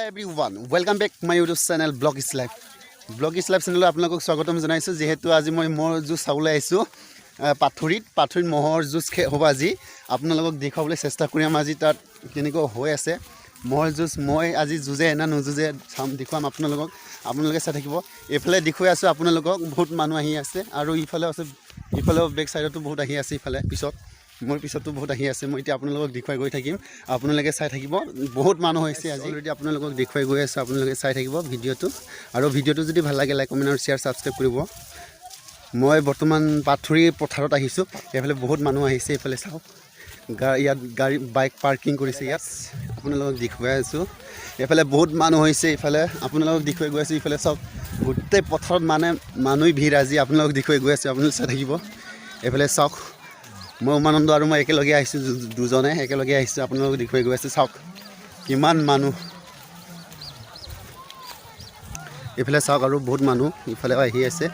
Everyone, welcome back my YouTube channel Blog is Life. Blog is life চেনেলত আপোনালোকক স্বাগতম জনাইছোঁ। যিহেতু আজি মই ম'হ যুঁজ চাবলৈ আহিছোঁ পাথৰিত ম'হৰ যুঁজ হ'ব আজি। আপোনালোকক দেখুৱাবলৈ চেষ্টা কৰিম আজি তাত কেনেকুৱা হৈ আছে ম'হৰ যুঁজ। মই আজি যুঁজে নে নুযুঁজে চাম, দেখুৱাম আপোনালোকক। আপোনালোকে চাই থাকিব। এইফালে দেখুৱাই আছোঁ আপোনালোকক, বহুত মানুহ আহি আছে আৰু ইফালে আছে, ইফালেও বেক চাইডতো বহুত আহি আছে। ইফালে পিছত মোৰ পিছতো বহুত আহি আছে। মই এতিয়া আপোনালোকক দেখুৱাই গৈ থাকিম, আপোনালোকে চাই থাকিব। বহুত মানুহ হৈছে আজি অলৰেডি। আপোনালোকক দেখুৱাই গৈ আছোঁ, আপোনালোকে চাই থাকিব ভিডিঅ'টো। আৰু ভিডিঅ'টো যদি ভাল লাগে, লাইক, কমেণ্ট আৰু শ্বেয়াৰ, ছাবস্ক্ৰাইব কৰিব। মই বৰ্তমান পাথৰি পথাৰত আহিছোঁ। এইফালে বহুত মানুহ আহিছে। এইফালে চাওক, ইয়াত গাড়ী, বাইক পাৰ্কিং কৰিছে। ইয়াত আপোনালোকক দেখুৱাই আছোঁ। এইফালে বহুত মানুহ হৈছে। ইফালে আপোনালোকক দেখুৱাই গৈ আছোঁ। ইফালে চাওক, গোটেই পথাৰত মানে মানুহ ভিৰ আজি। আপোনালোকক দেখুৱাই গৈ আছোঁ, আপোনালোকে চাই থাকিব। এইফালে চাওক, মই উমানন্দ আৰু মই একেলগে আহিছোঁ, দুজনে একেলগে আহিছোঁ। আপোনালোকক দেখুৱাই গৈ আছোঁ। চাওক কিমান মানুহ। এইফালে চাওক, আৰু বহুত মানুহ ইফালেও আহি আছে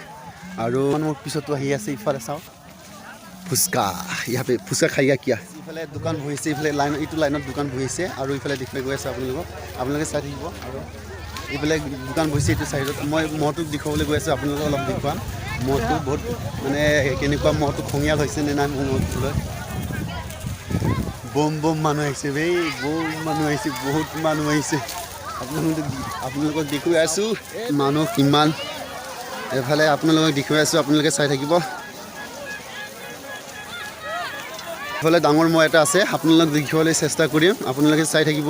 আৰু মানুহৰ পিছতো আহি আছে। ইফালে চাওক, ফুচকা ইয়াতে ফুচকা খাইয়া কিয়া। ইফালে দোকান বহিছে, ইফালে লাইন, ইটো লাইনত দোকান বহিছে আৰু ইফালে দেখুৱাই গৈ আছে আপোনালোকক। আপোনালোকে চাই থাকিব। আৰু এইফালে দোকান বহিছে এইটো চাইডত। মই ম'হটোক দেখুৱাবলৈ গৈ আছোঁ, আপোনালোকক অলপ দেখুৱাম। ম'হটো বহুত মানে কেনেকুৱা, ম'হটো খঙীয়াল হৈছে নে নাই। ম'হটোলৈ বম বম মানুহ আহিছে বেই, বম মানুহ আহিছে, বহুত মানুহ আহিছে। আপোনালোকক দেখুৱাই আছোঁ মানুহ কিমান। এইফালে আপোনালোকক দেখুৱাই আছোঁ, আপোনালোকে চাই থাকিব। এইফালে ডাঙৰ ম'হ এটা আছে, আপোনালোকক দেখুৱাবলৈ চেষ্টা কৰিম। আপোনালোকে চাই থাকিব,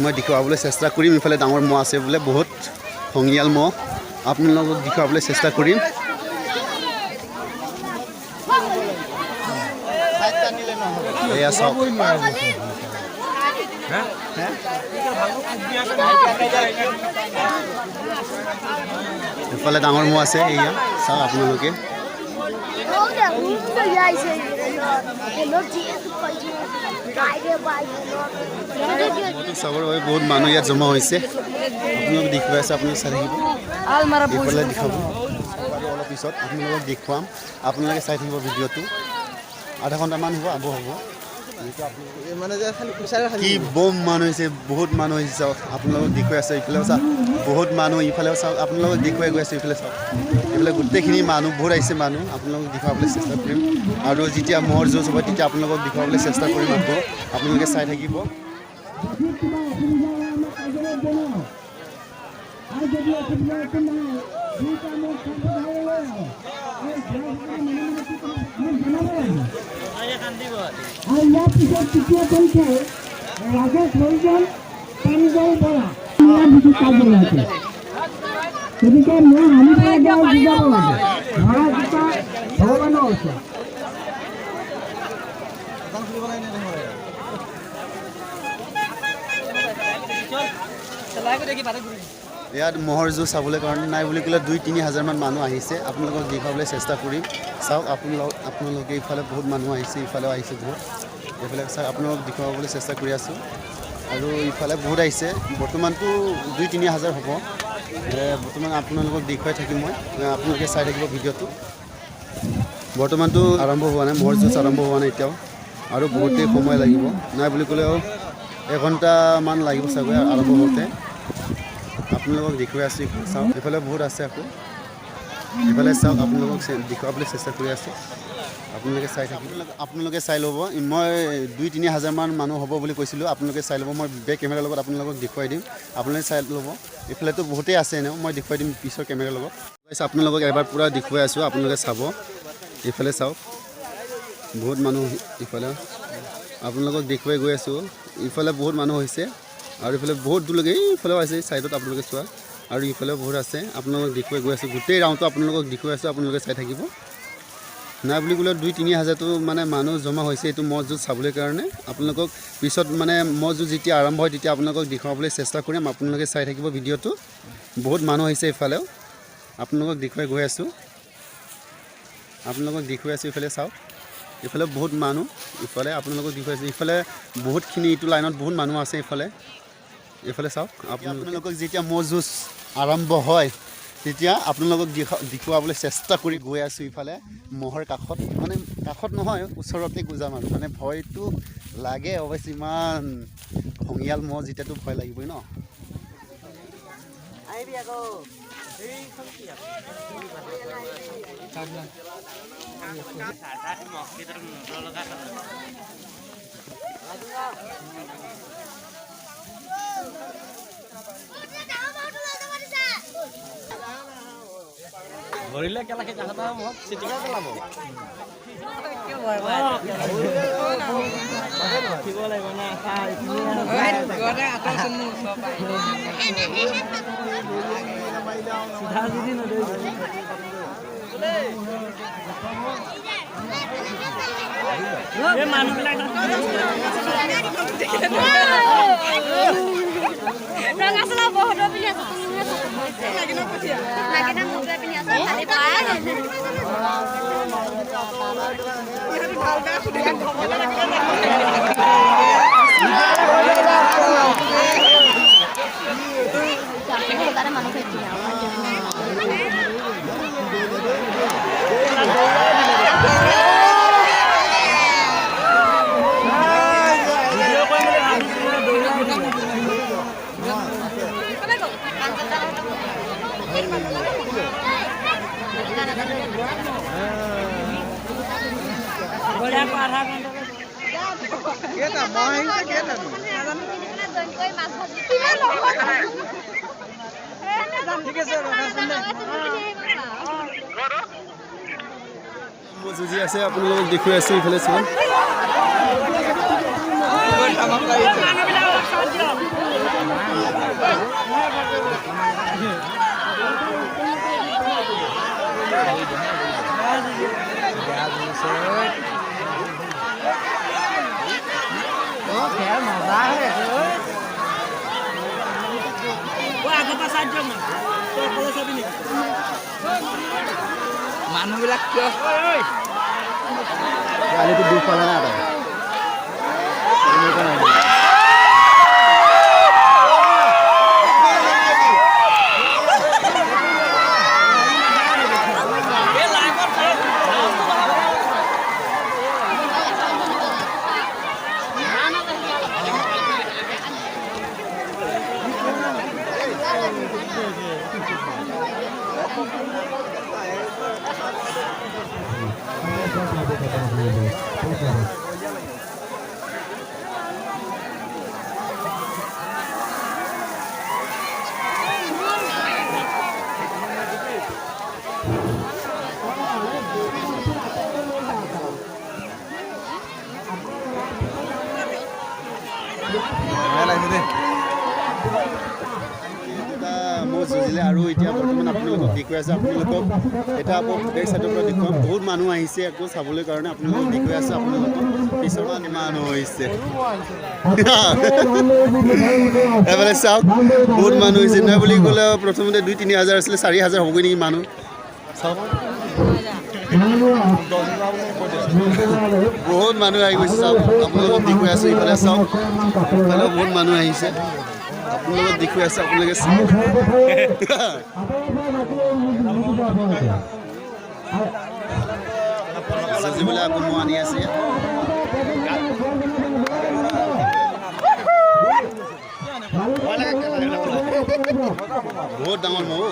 মই দেখুৱাবলৈ চেষ্টা কৰিম। ইফালে ডাঙৰ ম'হ আছে বোলে, বহুত খঙীয়াল ম'হ। আপোনালোকক দেখুৱাবলৈ চেষ্টা কৰিম। এয়া চাওক, ইফালে ডাঙৰ ম'হ আছে। এয়া চাওক আপোনালোকে। ম'হটোক চাবৰ বাবে বহুত মানুহ ইয়াত জমা হৈছে। আপোনালোক দেখুৱাই আছে, আপোনালোক চাই থাকিব। এইফালে দেখাব আৰু অলপ পিছত আপোনালোকক দেখুৱাম। আপোনালোকে চাই থাকিব ভিডিঅ'টো। আধা ঘণ্টামান হ'ব, আৰম্ভ হ'ব। কি বম মানুহ হৈছে, বহুত মানুহ হৈছে। চাওক, আপোনালোকক দেখুৱাই আছে। ইফালেও চাওক, বহুত মানুহ। ইফালেও চাওক, আপোনালোকক দেখুৱাই গৈ আছে। ইফালে চাওক, এইফালে গোটেইখিনি মানুহ, বহুত আহিছে মানুহ। আপোনালোকক দেখুৱাবলৈ চেষ্টা কৰিম আৰু যেতিয়া ম'হৰ যুঁজ হ'ব, তেতিয়া আপোনালোকক দেখুৱাবলৈ চেষ্টা কৰিম আকৌ। আপোনালোকে চাই থাকিব। আৰু ইয়াৰ পিছত তৃতীয় সংখ্যাই ৰাজেশ হৰিজন, প্ৰাঞ্জল বৰা। কাৰ্যালয়তে গতিকে মই আনিব লাগে আৰু বুজাব লাগে, ধৰা কৃপা ভগৱানৰ ওচৰত। ইয়াত ম'হৰ যুঁজ চাবলৈ কাৰণে নাই বুলি ক'লে 2-3 হাজাৰমান মানুহ আহিছে। আপোনালোকক দেখুৱাবলৈ চেষ্টা কৰিম। চাওক আপোনালোকে, ইফালে বহুত মানুহ আহিছে, ইফালেও আহিছে বহুত। এইফালে চাওক, আপোনালোকক দেখুৱাবলৈ চেষ্টা কৰি আছোঁ। আৰু ইফালে বহুত আহিছে। বৰ্তমানতো 2-3 হাজাৰ হ'ব। বৰ্তমান আপোনালোকক দেখুৱাই থাকিম মই, আপোনালোকে চাই থাকিব ভিডিঅ'টো। বৰ্তমানতো আৰম্ভ হোৱা নাই, ম'হৰ যুঁজ আৰম্ভ হোৱা নাই এতিয়াও। আৰু বহুতেই সময় লাগিব, নাই বুলি ক'লেও এঘণ্টামান লাগিব চাগৈ আৰম্ভ হওঁতে। আপোনালোকক দেখুৱাই আছোঁ। ইফালে চাওক, এইফালে বহুত আছে আকৌ। ইফালে চাওক, আপোনালোকক দেখুৱাবলৈ চেষ্টা কৰি আছোঁ। আপোনালোকে চাই থাকিব, আপোনালোকে চাই ল'ব। মই 2-3 হাজাৰমান মানুহ হ'ব বুলি কৈছিলোঁ, আপোনালোকে চাই ল'ব। মই বেক কেমেৰাৰ লগত আপোনালোকক দেখুৱাই দিম, আপোনালোকে চাই ল'ব। এইফালেতো বহুতেই আছে এনেও, মই দেখুৱাই দিম পিছৰ কেমেৰাৰ লগত। আপোনালোকক এবাৰ পূৰা দেখুৱাই আছোঁ, আপোনালোকে চাব। এইফালে চাওক, বহুত মানুহ। ইফালে আপোনালোকক দেখুৱাই গৈ আছোঁ। ইফালে বহুত মানুহ হৈছে আৰু ইফালে বহুত দূৰলৈকে এইফালেও আছে ছাইডত, আপোনালোকে চোৱা। আৰু ইফালেও বহুত আছে। আপোনালোকক দেখুৱাই গৈ আছোঁ, গোটেই ৰাউণ্ডটো আপোনালোকক দেখুৱাই আছোঁ, আপোনালোকে চাই থাকিব। নাই বুলি ক'লে 2-3 হাজাৰটো মানে মানুহ জমা হৈছে এইটো ম'হ যুঁজ চাবলৈ কাৰণে। আপোনালোকক পিছত মানে ম'হ যুঁজ যেতিয়া আৰম্ভ হয়, তেতিয়া আপোনালোকক দেখুৱাবলৈ চেষ্টা কৰিম। আপোনালোকে চাই থাকিব ভিডিঅ'টো। বহুত মানুহ হৈছে ইফালেও, আপোনালোকক দেখুৱাই গৈ আছোঁ, আপোনালোকক দেখুৱাই আছোঁ। ইফালে চাওক, ইফালে বহুত মানুহ। ইফালে আপোনালোকক দেখুৱাইছোঁ, ইফালে বহুতখিনি, এইটো লাইনত বহুত মানুহ আছে ইফালে। এইফালে চাওক, আপোনালোকক যেতিয়া ম'হ যুঁজ আৰম্ভ হয়, তেতিয়া আপোনালোকক দেখুৱাবলৈ চেষ্টা কৰি গৈ আছোঁ। ইফালে ম'হৰ কাষত, মানে কাষত নহয়, ওচৰতে যাম আৰু। মানে ভয়টো লাগে অৱশ্যে, ইমান খঙীয়াল মহ যেতিয়াতো ভয় লাগিবই ন। ধৰিলে কেলাকে কাষত মোক চিটিকা পেলাব। যুঁজি আছে আপোনালোকক দেখুৱাই আছে ইফালে চাওক। মানুহবিলাক কিয় আলিটো দুখ পালা না তাই এনেকুৱা নাই। মহ যুঁজিলে আৰু এতিয়া বৰ্তমান আপোনালোকক দেখুৱাই আছে। আপোনালোকক এটা আকৌ বেক চাইডৰ পৰা দেখুৱাম। বহুত মানুহ আহিছে আকৌ চাবলৈ কাৰণে, আপোনালোকক দেখুৱাই আছে। আপোনালোকক পিছৰ মানুহ হৈছে এইফালে চাওক, বহুত মানুহ হৈছে। নাই বুলি ক'লে প্ৰথমতে 2-3 হাজাৰ আছিলে, 4 হাজাৰ হ'বগৈ নেকি মানুহ। চাওক বহুত মানুহ আহি গৈছে। চাওক আপোনালোকক দেখুৱাই আছোঁ। ইফালে চাওক, ইফালেও বহুত মানুহ আহিছে। আপোনালোকক দেখুৱাই আছে, আপোনালোকে চাওক। যুঁজিবলৈ আকৌ মহ আনি আছে। বহুত ডাঙৰ মহ।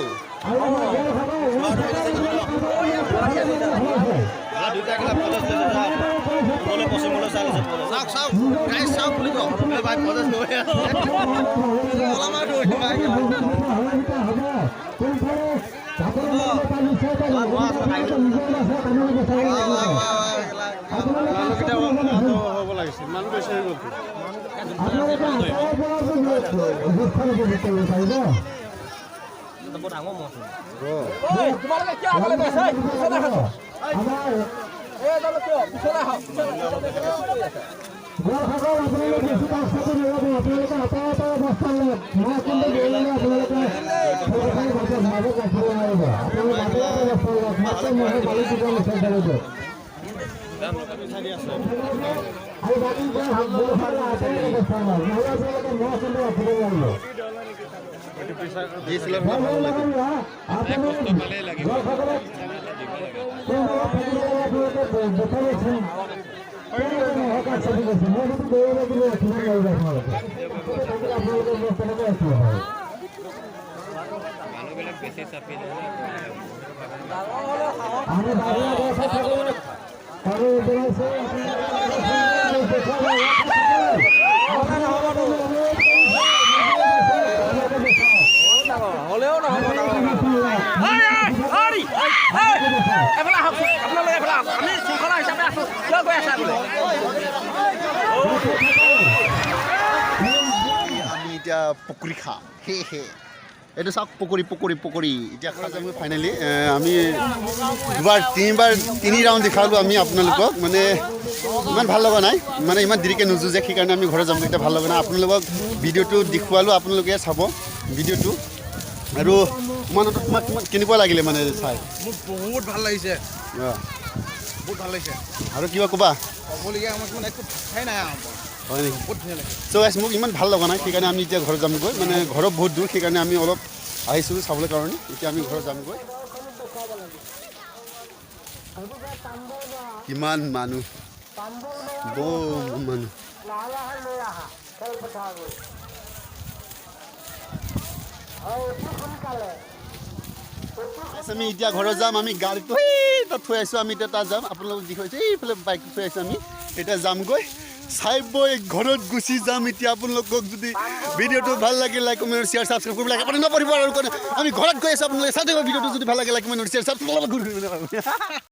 মহাকাশ চাপি গৈছে। মই যদি দৌৰিব লাগিলে উঠিব নোৱাৰিব আপোনালোকে। আপোনালোকে কেনেকৈ উঠিব পাৰে? আমি বাহিৰা বয়সত থাকোঁ আৰু জনাইছোঁ, আপোনালোকে হ'লেও নহ'ব। এফালে আহক, আপোনালোকে এফালে আহক। আমি শৃংখলা হিচাপে আছো। কিয় গৈ আছে আগলৈ? আমি এতিয়া পকৰি খাম। হে হে, এইটো চাওক, পকৰি পকৰি পকৰি। এতিয়া খাই যাম ফাইনেলি। আমি দুবাৰ তিনিবাৰ তিনি ৰাউণ্ড দেখালোঁ আমি আপোনালোকক। মানে ইমান ভাল লগা নাই, মানে ইমান দেৰিকৈ নুযুঁজে, সেইকাৰণে আমি ঘৰত যাম। এতিয়া ভাল লগা নাই। আপোনালোকক ভিডিঅ'টো দেখুৱালোঁ, আপোনালোকে চাব ভিডিঅ'টো। আৰু তোমাক তোমাক তোমাক কেনেকুৱা লাগিলে মানে চাই? মোৰ বহুত ভাল লাগিছে। বহুত ভাল লাগিছে। আৰু কিবা ক'বা? ক'বলগীয়া আমাৰ মানে একো ভাষাই নাই আৰু। হয় নেকি? বহুত ধুনীয়া লাগিছে। চ' গাইছ, মোক ইমান ভাল লগা নাই, সেইকাৰণে আমি এতিয়া ঘৰত যামগৈ। মানে ঘৰত বহুত দূৰ, সেইকাৰণে আমি অলপ আহিছিলোঁ চাবলৈ কাৰণে। এতিয়া আমি ঘৰত যামগৈ। কিমান মানুহ, বহুত মানুহ। লাহে লাহে লৈ আহা খেলপথাৰলৈ হয়, অতি সোনকালে। Guys, আমি এতিয়া ঘৰত যাম। আমি গাড়ীটো সেই তাত থৈ আহিছোঁ। আমি এতিয়া তাত যাম। আপোনালোকক দেখুৱাইছোঁ, এইফালে বাইকটো থৈ আহিছোঁ। আমি এতিয়া যামগৈ, চাই বৈ ঘৰত গুচি যাম এতিয়া। আপোনালোকক যদি ভিডিঅ'টো ভাল লাগে, লাইক, কমেণ্ট, শ্বেয়াৰ, ছাবস্ক্ৰাইব কৰিব লাগে। আপুনি নপঢ়িব আৰু আমি ঘৰত গৈ আছোঁ। আপোনালোকে চাই থাকিব ভিডিঅ'টো। যদি ভাল লাগে, লাইক, কমেণ্ট, শ্বেয়াৰ, ছাবস্ক্ৰাইব।